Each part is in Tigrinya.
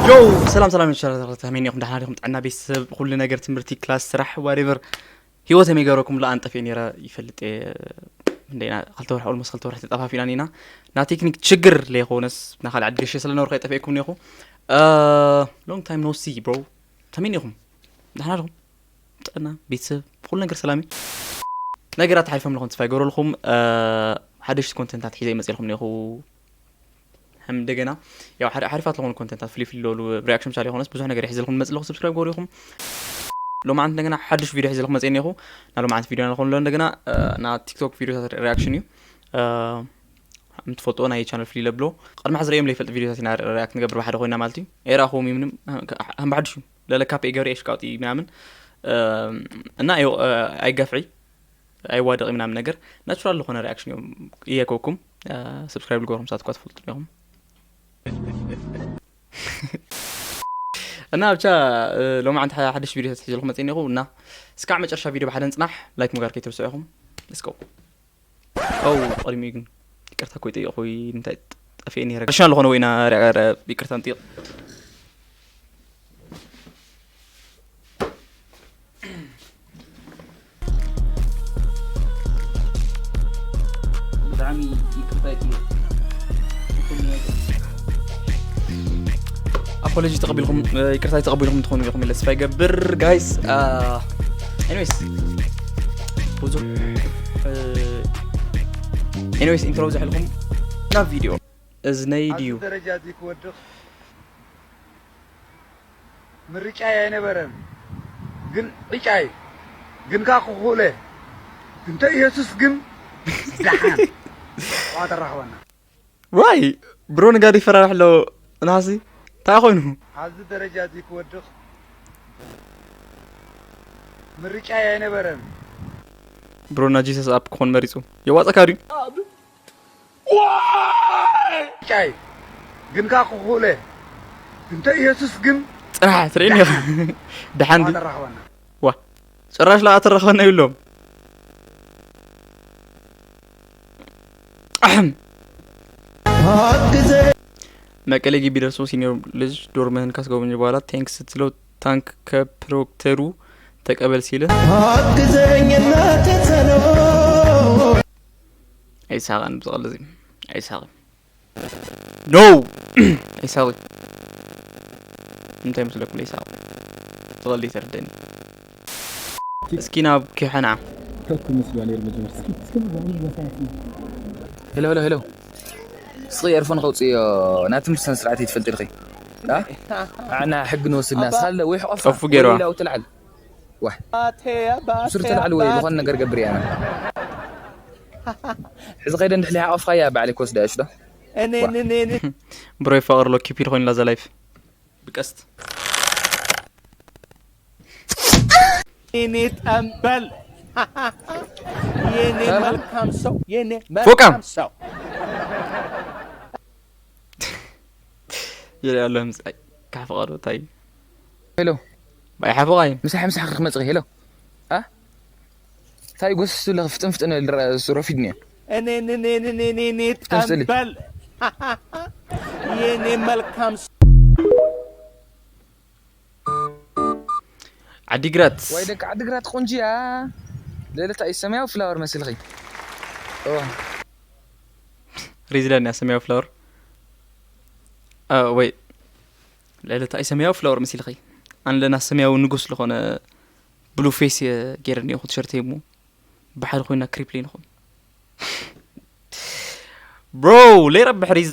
ዮ ሰላም ሰላም፣ ቻናል ተኸታተልቲ ከመይ ኢኹም? ደሓና ዲኹም? ጥዕና፣ ቤተሰብ፣ ኩሉ ነገር፣ ትምህርቲ፣ ክላስ፣ ስራሕ፣ ዋሬቨር፣ ህይወት ከመይ ገረኩም? ላ ኣንጠፍኤ ነይረ ይፈልጥ እየ። እንደና ክልተ ወርሒ፣ ኦልሞስት ክልተ ወርሒ ተጠፋፊና ኢና። ና ቴክኒክ ችግር ለይኮነስ፣ ና ካልእ ዓዲ ገሸ ስለነበርኩ ኣይጠፍኤኩም ነይኹ። ሎንግ ታይም ኖ ሲ ብሮ። ከመይ ኢኹም? ደሓና ዲኹም? ጥዕና፣ ቤተሰብ፣ ኩሉ ነገር ሰላም እዩ። ነገራት ሓሊፎም ኣለኹም፣ ተስፋ ይገብረልኩም። ሓደሽቲ ኮንተንታት ሒዘ ይመፅእ ኢልኩም ነይኹ። ከም እንደገና ያው ሓሪ- ሓሪፋት ዝኾኑ ኮንተንታት፣ ፍልይ ፍልይ ዝበሉ ሪያክሽን ብቻ ዘይኮነስ ብዙሕ ነገር ሒዘልኩም መፅእ ኣለኹ። ሰብስክራይብ ገበሩ ኢኹም። ሎማዓንቲ እንደገና ሓድሽ ቪድዮ ሒዘልኩም መፅእ እኒኹ። ና ሎማዓንቲ ቪድዮ ንኾን ኣሎ እንደገና፣ እ፣ ና ቲክቶክ ቪዲዮታት ሪያክሽን እዩ። እ፣ ከምትፈልጥዎ ናይ ቻነል ፍልይ ለብሎ። ቅድሚ ሕዚ ርእዮም ለይፈልጥ ቪዲዮታት ኢና ሪያክት ንገብር ብሓደ ኮይና ማለት እዩ። ኣይረኣኹዎም እዩ ምንም። ከም ብሓድሽ እዩ። ለለ ካፕ ገብረ ሽቃውጢ ምናምን። እ፣ እና ይኸው፣ እ፣ ኣይጋፍዒ። ኣይዋደቕ ምናምን ነገር ናቹራል ዝኾነ ሪያክሽን እዮም። እየከውኩም፣ እ፣ ሰብስክራይብ ልገበርኩም ሳት እኳ ትፈልጡ ኢኹም። እና ብቻ፣ እ፣ ሎማዓንቲ ሓ- ሓድሽ ቪድዮ ተትሒዘልኩም መፅእ እኒኹ። እና እስካዕ መጨረሻ ቪድዮ ብሓደ ንፅናሕ። ላይክ ምግባር ከይትርስዑ ኢኹም። Let's go። ኦ፣ ቀዲሙ እዩ ግን። ይቅርታ እኮ ይጠየቑ ወይ እንታይ ጠፊኤ ነይረ። ፕሮፌሽናል ዝኾነ ወይ ኢና ሪያ- ሪያ- ይቅርታ ንጥይቕ። ብጣዕሚ ይቅርታ ይጥይቕ። ኣፖሎጂ ተቐቢልኩም፣ እ፣ ይቅርታ ተቐቢልኩም ትኾኑ ኢኹም ኢለ ተስፋ ይገብር ጋይስ። እ፣ ኤኒዌይስ፣ ብዙሕ፣ እ፣ ኤኒዌይስ፣ ኢንትሮ ዘሕልኩም ናብ ቪድዮ። እዝነይ ድዩ? ኣብዚ ደረጃ እዚ ክወድቕ ምርጫይ ኣይነበረን፣ ግን ዕጫይ ግን ከኣ ክኽእሎ እየ። እንተ ኢየሱስ ግን ደሓን ጠዋት ኣራኽበና። ዋይ ብሮ፣ ንጋዲ ይፈራርሕ ኣሎ። ናሲ እንታይ ኮይኑ? ኣብዚ ደረጃ እዚ ክወድቕ ምርጫይ ኣይነበረን። ብሮና ጂሰስ ኣፕ ክኾን መሪጹ። የዋጸካ ድዩ? ጫይ ግን ከኣ ክኽእሎ እየ። እንተ ኢየሱስ ግን ጽናሕ ትርእኒ ኢኻ። ደሓን ድዩ? ተራኸበና። ዋ፣ ጭራሽ ለኣ ተራኸበና ይብሎም። ኣሕም። መቀሌ ግቢ ደርሶ ሲኒዮር ልጅ ዶርምህን ካስጎበኘ በኋላ ቴንክስ ስትለው ታንክ ከፕሮክተሩ ተቀበል ሲልህ። ኣይሳቅን ብዝቐልድ እዚ ኣይሳቅን። ኖ ኣይሳቅን። እንታይ መስለኩም ኣይሳቅን? ብዝቐልድ ይተርደኒ። እስኪ ናብ ኪሐና። ከኩ መስሎ ነይሩ መጀመርታ። ሄሎ ሄሎ ሄሎ። እስኺ ኤርፎን ከውፅእዮ። ናይ ትምህርቲ ስነ ስርዓት ይትፈልጢ ዲኺ? ኣ? ኣና ሕጊ ንወስድና። ኣባ። ስኻለ ወይ ሕቆፍካ ጠፉ ገይርዋ። ወይ ኢላው ትልዓል። ዋህ። ኣቴ ኣባ፣ ሱር ኣቴ ትልዓል ወይ ኣባ። ዝኾነ ነገር ገብር እያ። ሕዚ ኸይደ እንድሕሊ ሓቆፍካ እያ ባዕለይ ክወስዳ እሽ ዶ? እኔ፣ ዋህ። እኔ፣ እኔ፣ እኔ። ብሮ ይፋቀር ሎ ኪፒድ ኮይንላ ዘ ላይፍ። ብቀስት። የኔ ጠንበል። የኔ ሰላም። መልካም ሰው፣ የኔ ፎቃም። መልካም ሰው። ይላል ለምጽ-፣ ካፈቀዶ ታይ? ሄሎ። ባይ ሓፎቃይ። ምሳሕ፣ ምሳሕ ክመጽእ፣ ሄሎ። ኣ? ታይ ጎስ ዝብለኺ ፍጥን ፍጥን ኢሉ ዝረአ እሱ ረፊድኒ እየ። እኔ፣ እኔ፣ እኔ፣ እኔ፣ እኔ፣ እኔ ፍጥን ፍጥን። ጠንበል። የኔ መልካም ሰው። ዓዲግራት። ወይ ደቂ ዓዲግራት ቆንጅያ። ልዕልታ እዩ ሰማያዊ ፍላወር መሲልኺ። ኦ። ሪዝላን እያ ሰማያዊ ፍላወር። አ፣ ወይ። ልዕልታ እዩ ሰማያዊ ፍላወር መሲልኺ። ኣነ ለና ሰማያዊ ንጉስ ዝኾነ ብሉ ፌስ እየ ገይረ እኒኦ ቲሸርት እሞ። ብሓደ ኮይና ክሪፕሊ ንኾን። ብሮ፣ ለይረብሕ ሪዝ።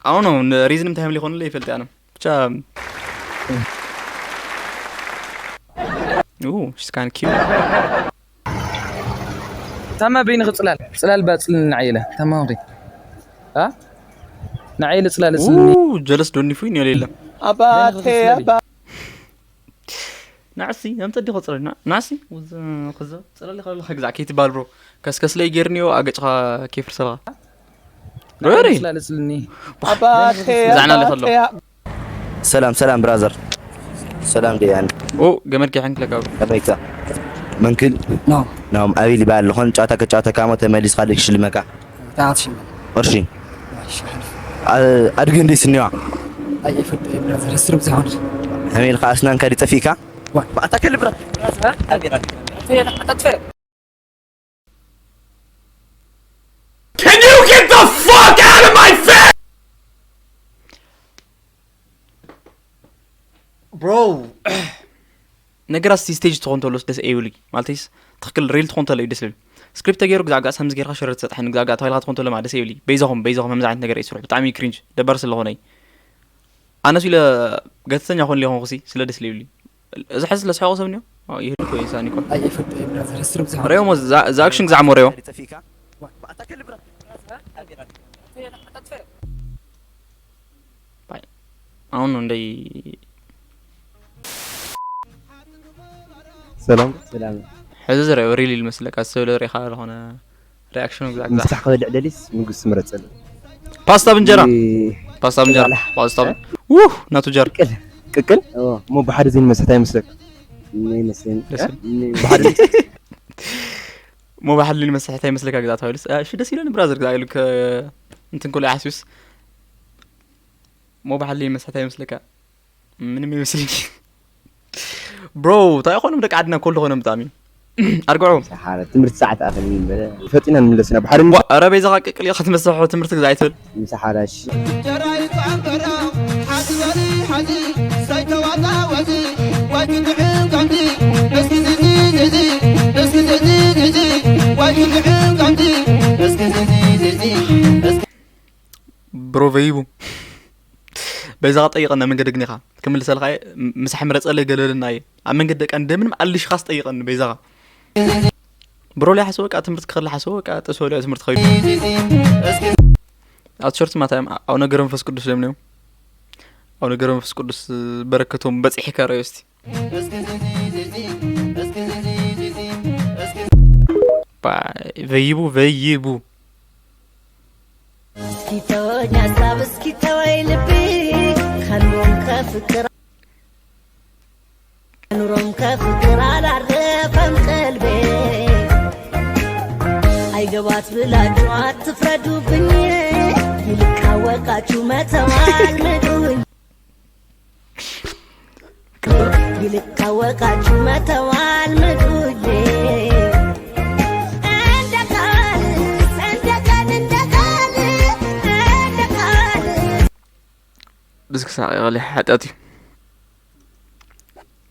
ኣው ኖ፣ ሪዝ ንምንታይ ሃምሊ ይኾንለ ይፈልጥ ኣነ። ብቻ። ኡ፣ ሽስካን ኪው። ታማ በይንኺ ጽላል፣ ጽላል ባጽልኒ ንዓየለ፣ ታማ ሆንኺ። ኣ? ንዓየለ ጽላል እጽልኒ። ኡ፣ ጀለስ ዶኒ ፉይ ኒዮ የለ። ኣባቴ፣ በይንኺ ጽላል። ኣባ- ናዕሲ፣ ኣምጸ ዲኾ ጽረ-፣ ና-፣ ናዕሲ፣ ውዝ-፣ ክዘ-፣ ጽረ-፣ ለኸ-፣ ለኸ ግዛዕ ከይትባል ብሮ። ከስከስለይ ጌርኒዮ ኣገጭኻ ከይፍርሰልኻ። ሮሪ። ስላለስልኒ። ኣባቴ፣ ግዛዕና ኣለኸ ኣሎ። ኣባቴ። ሰላም፣ ሰላም ብራዘር። ሰላም ደያን። ኦ፣ ገመድ ከይሓንክለካ ብሮ። ከመይካ? መንክል? ናም። ናም፣ ኣቤል ይበሃል ኣለኹን። ጨዋታ ከጫወተካ እሞ ተመሊስካ ልክ ሽልመካ። ጣት ሽልመ። ቅርሺ። እሺ፣ ሓልፍ። ኣ-፣ ኣድጊ እንዴ ስኒዋ? ኣይፈልጥ ብራዘር፣ ስርብ ዝሆን። ከመይ ኢልካ ኣስናንካ ድጠፊእካ? ዋ። ኣታ ከል ብራ Can you get the fuck out of my face? ብሮ፣ ነገራት ስቴጅ ትኾን ተሎስ ደስ ኣይብሉይ። ማለተይስ ትኽክል ሪል ትኾን ተሎ እዩ ደስ ዝብል። ስክሪፕት ተገይሩ ግዛዕ ጋዕ ሳምዝ ጌርካ ሸረት ሰጥሐን ግዛዕ ጋዕ ተባሂልካ ትኾን ተሎ ማለት ደስ ኣይብሉይ። በይዛኹም በይዛኹም ከምዚ ዓይነት ነገር ይስርሑ። ብጣዕሚ እዩ ክሪንጅ። ደባር ስለ ዝኾነ እዩ። ኣነስ ኢለ ገተተኛ ኮን ሊኾንኩሲ ስለ ደስ ዘይብሉይ። እዚ ሕዚ ስለ ስሕቆ ሰብ እኒኦ ይህሉ እኮ ኢንሳን እኮ። ኣይፈልጥ ብራዘር፣ ስርብ ዝሆን። ሪኦ ሞ ዛ- ዛ ኣክሽን ግዛዕ ሞ ሪኦ። ኣሁን ነው እንደይ ሰላም ሰላም። ሕዚ ዝረኦ ሪል ይመስለካ ሰብ ሪኻ ዝኾነ ሪኣክሽኑ ግዛዕ ግዛዕ ምሳሕ ክበልዕ ደሊስ ምግስ ምረጸሉ። ፓስታ ብእንጀራ እ፣ ፓስታ ብእንጀራ ላሕ። ፓስታ ብ- ውህ ናቱ ጀር ቅቅል ቅቅል እዎ እሞ ብሓደ ዘይንመስሕ እንታይ ይመስለካ? ምን ይመስለኝ ደስ ይብል። ምን ብሓደ ሞ ብሓደ ዘይንመስሕ እንታይ ይመስለካ ግዛዕ ተባሂሉስ እ፣ እሺ ደስ ይለኒ ብራዘር ግዛዕ ኢሉ ከ እንትን ኩሉ ሓሲብስ ሞ ብሓደ ዘይንመስሕ እንታይ ይመስለካ? ምንም ይመስለኝ ብሮ እንታይ ይኾኖም ደቂ ዓድና ኮሎ ኾኖም ብጣዕሚ ኣርግዖ ሰሓረ ትምህርቲ ሰዓት ኣኸል ይበለ ፈጢና ንምለስና ብሓደ ዋ ኧረ በይዛኻ ቅቅል ኢኻ ትመስሖ ትምህርቲ ግዛዕ ኣይትብል ምሳሓራሽ ብሮ ቨይቡ በይዛኻ ጠይቐና መንገዲ ግኒኻ ክምልሰልካ እየ ምሳሕ ምረፀለይ ገለልና እየ ኣብ መንገዲ ደቂ ኣንድዮ ምንም ኣልሽኻስ ጠይቐኒ በይዛኻ ብሮ ላይ ሓሰወ ቃ ትምህርቲ ክኸሊ ሓሰወ ቃ ጠስወ ትምህርቲ ኸይዱ ኣብ ቲሸርት ማታ እዮም ኣው ነገረ መንፈስ ቅዱስ እዮም ነዮም ኣው ነገረ መንፈስ ቅዱስ በረከቶም በፂሒ ከረዮ እስቲ ባ- ቨይቡ ቨይቡ እስኪ ተወኝ ሀሳብ እስኪ ተወይ ልቢ ከኑሮም ከፍቅር ኑሮም ከፍቅር አላረፈም ቀልቤ አይገባት ብላችሁ አትፍረዱብኝ ይልቃወቃችሁ መተዋል ምዱኝ ይልቃወቃችሁ መተዋል ምዱኝ እንደ ቃል እንደ ቃል እንደ ቃል እንደ ቃል ብዝክ ሳቂ ቀሊ ሓጢኣት እዩ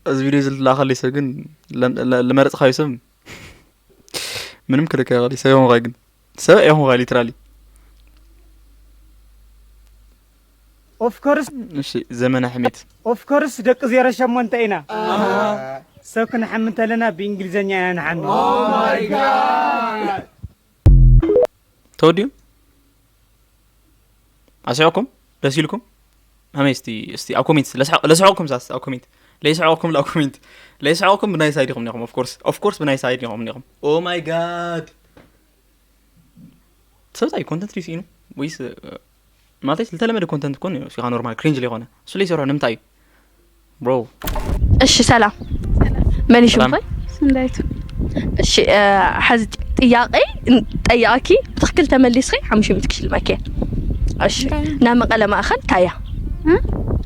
እዚ ቪድዮ እዚ ዝለኣኸለይ ሰብ ግን ለም- ለ- ልመረፅካዮ ሰብ ምንም ክልከ ይኸል ሰብ ይኹንካ ግን ሰብ ይኹንካ ሊትራሊ ኦፍ ኮርስ እሺ ዘመነ ሕሜት ኦፍ ኮርስ ደቂ ዜሮ ሸሞንተ ኢና ሰብ ክንሓሚ እንተለና ብእንግሊዘኛ ኢና ንሓሚ ተወዲኡ ኣስዕኩም ደስ ኢልኩም ኣመይ እስቲ እስቲ ኣብ ኮሜንት ለስዕቁኩም ሳስ ኣብ ኮሜንት ለይስዕቁኩም ላ ኮሜንት ለይስዕቁኩም ብናይ ሳይድ ኢኹም ኒኹም ኦፍኮርስ ኦፍኮርስ ብናይ ሳይድ ኢኹም ኒኹም ኦ ማይ ጋድ ሰብታይ ኮንተንት ሪስኢኑ ወይስ ማለተይ ዝተለመደ ኮንተንት ኮን ሲኻ ኖርማል ክሪንጅ ለይኮነ እሱ ለይሰርሖ ንምንታይ እዩ ብሮ እሺ ሰላም መን እዩ ሽምኺ ስንዳይቱ እሺ እ፣ ሐዚ ጥያቄ ን- ጠያቂ ብትክክል ተመሊስኺ ሓሙሽተ ሚእቲ ክሽልመኪ እሺ ናይ መቐለ ማእኸል ታያ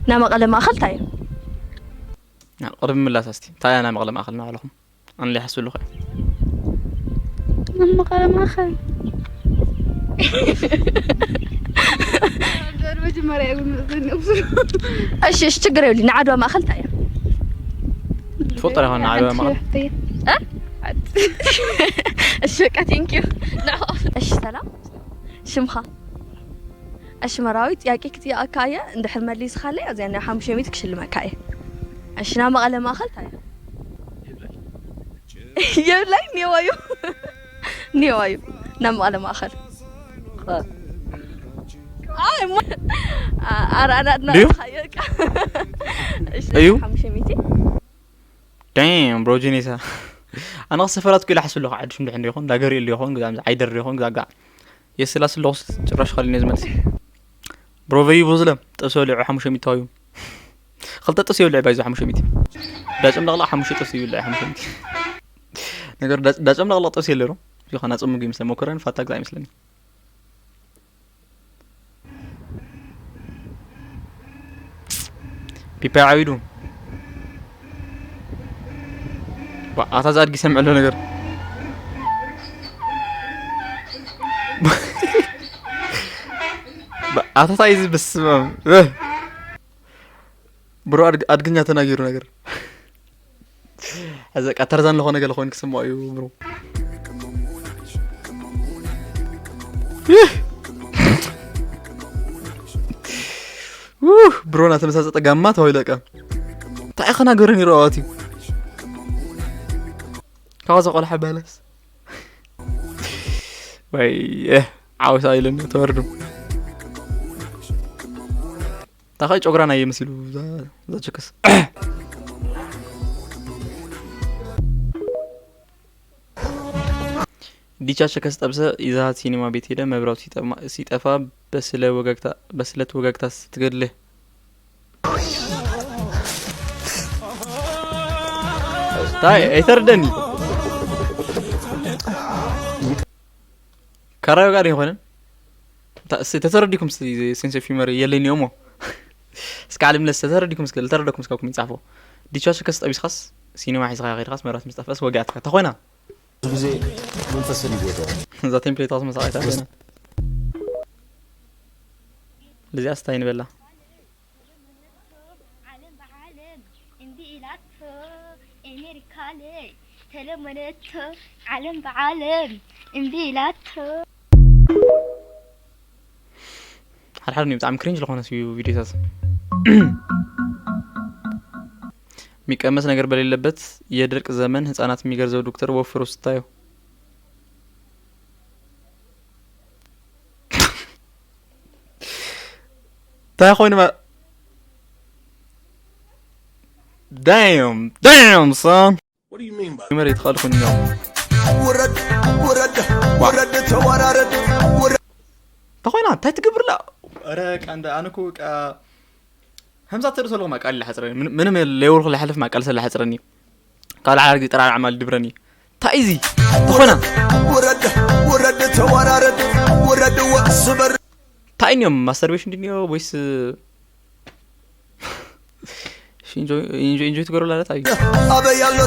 ናይ መቐለ ማእኸል ታያ ቅድሚ ምላስ እስቲ እንታይ እያ ናይ መቐለ ማእኸል እናበለኹም ኣንለ ይሓስብሉ ኸ መቐለ ማእኸል መጀመርያ እውን እሺ እሺ ችግር የብሉ ንዓድዋ ማእኸል ታያ ትፈልጦ ዲኻ ንዓድዋ ማእኸል እሺ በቃ ቴንኪዩ ንዕኦ እሺ ሰላም ሽምኻ እሺ መራዊ ጥያቄ ክትይኣካ እየ እንድሕር መሊስኻለይ ኣብዚኣ ናይ ሓሙሽተ ሚእቲ ክሽልመካ እየ እሺ ናብ መቐለ ማእኸል ታያ የብላይ ኔዋዩ ኔዋዩ ናብ መቐለ ማእኸል ኣራናድና እዩ ሓሙሽተ ሚእቲ ዳም ብሮ ጂኔሳ ኣነ ክሰፈራት ክኢላ ሓስብ ኣለኹ ዓዲ ሽምድሕ እንዲኹን ዳገሪ እል ይኹን ግዛ ዓይደር ይኹን ግዛ ጋዕ የስላስ ኣለኹ ጭራሽ ኻሊነ ዝመልስ ብሮቨይ ብዙለም ጥብሲ በሊዑ ሓሙሽተ ሚእቲ እዩ ክልተ ጥብሲ ይብልዕ ባይዞ ሓሙሽተ ሚእቲ ዳጨም ለቕላ ሓሙሽተ ጥብሲ ይብልዕ ሓሙሽተ ሚእቲ ነገር ዳጨም ለቕላ ጥብሲ የለ ዶ ይኸና ጽምጉ ይመስለ መኮረን ፋታ ግዛ ይመስለኒ ፒፓ ዓቢዱ። ዋ፣ ኣታ ዝኣድጊ ሰምዕ ኣሎ ነገር። ኣታ ታይ እዚ በስመ ኣብ። ብሮ ኣድግ-፣ ኣድግኛ ተናጊሩ ነገር። እዚ በቃ ተርዛን ለኾነ ገለ ኮይኑ ክስምዖ እዩ ብሮ። ይህ! ውህ! ብሮና ተመሳሰጠ ጋማ ተባሂሉ በቃ። እንታይ ኢኻ ናገረን ይረኣዋት እዩ። ካብዛ ቆልሓ በለስ። ወይ፣ እ፣ ዓውሳ ኢለን ተወርዱ። ታኻይ ጨጉራ ናይ መሲሉ እዛ፣ እዛ ቸከስ። ዲቻ ቸከስ ጠብሰ ይዛሃት ሲኒማ ቤት ሄደ መብራቱ ሲጠማ-፣ ሲጠፋ በስለ ወገግታ፣ በስለት ወገግታ ስትገድልህ። ታይ፣ ኣይተርደኒ። ካራዮ ጋር ይኾንን። ታ-፣ ስ-፣ ተተረዲኩም ስ-፣ ሴንስ ኦፍ ሂመር የለኒ እሞ። እስከ ዓለም ለስ ተተረዲኩም እስከ፣ ልተረደኩም እስከ ኮሜንት ጻፎ። ዲቻ ቸከስ ጠቢስኻስ፣ ሲኒማ ሒዝኻ ከይድኻስ፣ መብራት ምስ ጠፍአስ ወጊኣትካ። ተኾይና። ብዙ ግዜ መንፈስን ይጎዳል። እዛ ቴምፕሌት ኣስ መሳቂታ ኮይና። ለዚኣ ስታይ ንበላ። ዓለም ብዓለም እምቢ ኢላቶ፣ ኤሜሪካ ለይ ተለመነቶ፣ ዓለም ብዓለም እምቢ ኢላቶ። ሓድሓድ ብጣዕሚ ክሪንጅ ዝኾነ እዩ ቪዲዮታት። የሚቀመስ ነገር በሌለበት የድርቅ ዘመን ህፃናት የሚገርዘው ዶክተር ወፍሩ ስታዩ። እንታይ ኮይኑ ማ-፣ damn, damn, son. What do you mean by መሬት ኻልኩን ነው። ውረድ፣ ውረድ፣ ውረድ፣ ተወራረድ፣ ውረድ። ተኾይና እንታይ ትገብርላ? ኧረ ቃ እንደ ኣነ እኮ ቃ ሀምሳ ተርሶ ለኹም ኣቃል ለሐጽረኒ። ምን-፣ ምንም ለይወልኹ ለሐልፍ ማቃል ስለ ለሐጽረኒ። ካልእ ሓረግ ጥራር ኣዕማል ድብረኒ። እንታይ እዚ? ተኾይና። ውረድ፣ ውረድ፣ ተወራረድ፣ ውረድ፣ ወ-፣ ስበር። እንታይ እዮም? ማስተርቤሽን ድንዮ ወይስ ኢንጆይ፣ ኢንጆይ፣ ኢንጆይ ትገብሩ ላለት ኣዩ? ኣበይ ኣሎ?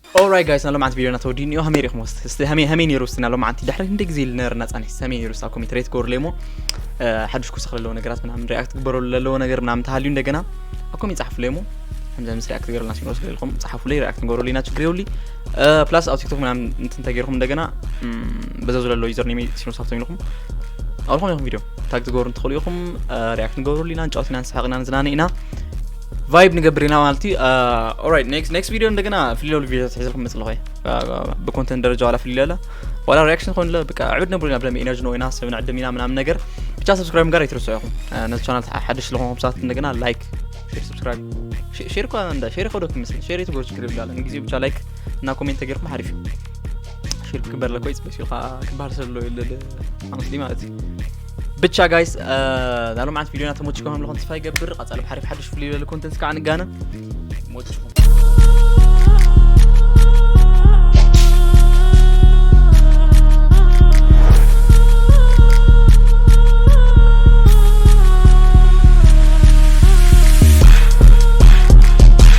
Alright guys፣ ናሎም ዓንት ቪዲዮና ተወዲኡ ኒዮ። ሃመይ ሪኹም ወስት። እስቲ ሃመይ፣ ሃመይ ነይሩ ውስትና ሎም ዓንቲ ድሕሪ እንደ ግዜ ልነርና ጻንሕ ሃመይ ነይሩ ውስታ ኮሜንት ሬት ጎር ሌሞ። እ፣ ሓድሽ ኩሰኽ ለለዎ ነገራት ምናምን ሪኣክት ግበሩ ለለዎ ነገር ምናምን ተሃልዩ እንደገና ኣብ ኮሜንት ጻሕፉ ሌሞ። ከምዚ ምስ ሪኣክት ገርልና ሲኖ ስለ ኢልኩም ጻሕፉ ለይ ሪኣክት ንገብረሉ ኢና ችግር የብሉ። እ፣ ፕላስ ኣብ ቲክቶክ ምናምን እንትን ተገይርኩም እንደገና፣ እም፣ በዛ ዝለሎ ዩዘር ኔም ሲኖ ሳፍቶም ኢልኩም ኣልኩም ኢኹም ቪዲዮ ታግ ትገብሩ እንትኽእሉ ኢኹም። እ፣ ሪኣክት ንገብረሉ ኢና፣ ንጫወት ኢና፣ ንስሓቕ ኢና፣ ንዝናነ ኢና፣ ቫይብ ንገብር ኢና ማለት እዩ። እ፣ ኦራይት፣ ኔክስት፣ ኔክስት ቪዲዮ እንደገና ፍልለሉ ቪዲዮ ትሒዘልኩም መጽእ ኣለኹ። እ፣ ብኮንተንት ደረጃ ዋላ ፍልለለ ዋላ ሪኣክሽን ዝኾን ለ በቃ ዕብድ ነብሩ ኢና ብደንብ ኤነርጂ ነው ኢና ሰብ ንዕድም ኢና ምናምን ነገር። ብቻ ሰብስክራይብ ጋር ኣይትረስዑ ኢኹም። እ፣ ነዚ ቻናል ሓድሽ ስለኾንኩም ሰባት እንደገና ላይክ፣ ሼር፣ ሰብስክራይብ፣ ሼ-፣ ሼር እኳ እንዳ ሼር ይኸዶ ትመስል ሼር ይትገብሩ ችግር የብላለን። ግዜ ብቻ ላይክ እና ኮሜንት ተገይርኩም ሓሪፍ እዩ። ሼር ክግበር ለኮ ይጽበስ ኢልካ ክበሃል ሰብ ኣሎ የለ ለ-፣ ኣመስሊ ማለት እዩ። ብቻ ጋይስ፣ እ፣ ናሎም ዓንት ቪዲዮና ተሞችኩም ከምለኹም ተስፋ ይገብር። ቀጻሊ ሓሪፍ ሓድሽ ፍልይ ዝበለ ኮንተንት ከዓ ንጋነ ሞችኩም።